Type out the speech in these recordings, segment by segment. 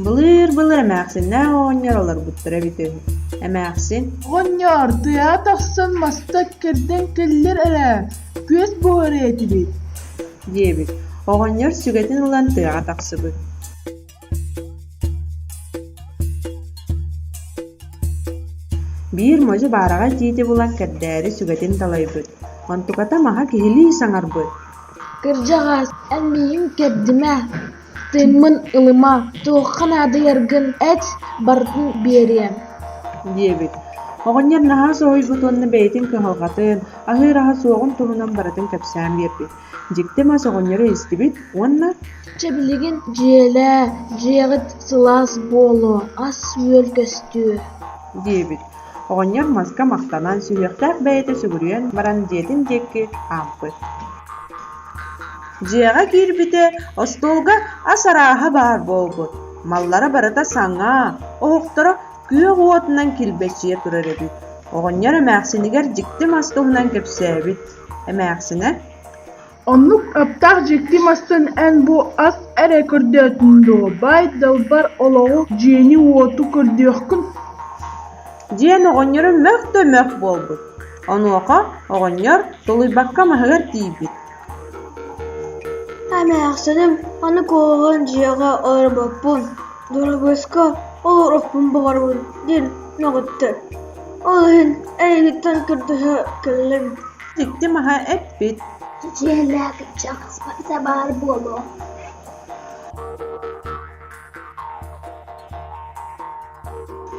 Былыыр-былыр эмээхсиннээх оҕонньор олорбуттара эбитэ үһү. Эмээхсин: «Оҕонньоор, тыаҕа тахсан маста кэрдэн кэллэр эрэ, күөс буһарыа этибит» диэбит. Оҕонньор сүгэтин ылан тыаҕа тахсыбыт. Биир модьу баараҕай тиити булан кэрдээри сүгэтин талайбыт, онтуката маһа киһилии саҥарбыт: «Кырдьаҕаас, эн миигин кэрдимэ, тыыммын ылыма, туохха наадыйаргын эт, барытын биэриэм» диэбит. Оҕонньор наһаа соһуйбут уонна бэйэтин кыһалҕатын, аһыыр аһа суоҕун туһунан барытын кэпсээн биэрбит. Дьикти мас оҕонньору истибит уонна «Чэ билигин дьиэлээ, дьиэҕит сылаас буолуо, ас-үөл көстүө» диэбит. Оҕонньор маска махтанан, сүһүөхтээх бэйэтэ сүгүрүйэн баран дьиэтин диэки хаампыт. Дьиэҕэ киирбитэ, остуолга ас арааһа баар буолбут, маллара барыта саҥа, оһохторо күөх уотунан килбэчийэ турар эбит. Оҕонньор эмээхсинигэр дьикти мас туһунан кэпсээбит. Эмээхсинэ: «Оннук аптаах дьикти мастан эн бу ас эрэ көрдөөтүҥ дуо, баай-далбар олоҕу, дьиэни-уоту көрдүөххүн» диэн оҕонньору мөх да мөх буолбут. Онуоха оҕонньор тулуйбакка маһыгар тиийбит. «Эмээхсиним, аны куһаҕан дьиэҕэ олорбоппун, дорогуйска олоруохпун баҕарабын» диэн мөҕүттэр. Ол иһин эйигиттэн көрдөһө кэллим. Дьикти маһа эппит: Дьиэлээх дьахс барыта баар буолуо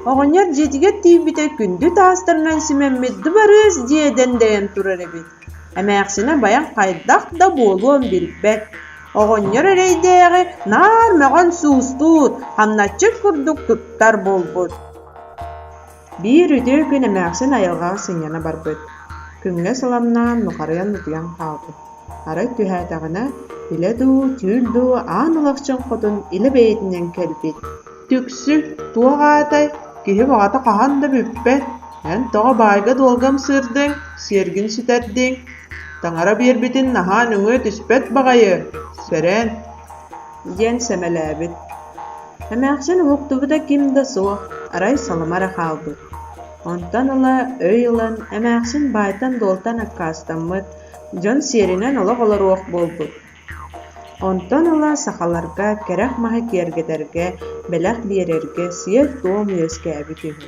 Оҕонньор дьиэтигэр тиийбитэ күндү таастарынан симэммит дыбарыас дьиэ дэндэйэн турар эбит. Эмээхсинэ байан хайдах да буолуон билбэт. Оҕонньор эрэйдээҕи наар мөҕөн суустуур, хамначчыт курдук туттар буолбут. Биир үтүө күн эмээхсин айылҕаҕа сынньана барбыт. Күҥҥэ сыламнаан, нухарыйан утуйан хаалбыт. Арай түһээтэҕинэ, илэ дуу, түүл дуу аан Алахчын хотун илэ бэйэтинэн кэлбит. Түксү, туох аатай, киһи баҕата хаһан да бүппэт, эн тоҕо баайга-дуолга ымсыырдыҥ, сиэргин сүтэрдиҥ? Таҥара биэрбитин наһаа нөҥүө түспэт баҕайы, сэрэн диэн сэмэлээбит. Эмээхсин уһуктубута ким да суох, арай салама эрэ хаалбыт. Онтон ыла өй ылан, эмээхсин баайтан-дуолтан аккаастаммыт, дьон сиэринэн олох олоруох буолбут. Онтон ыла сахаларга кэрэх маһы киэргэтэргэ, бэлэх биэрэргэ сиэр-туом үөскээбит үһү.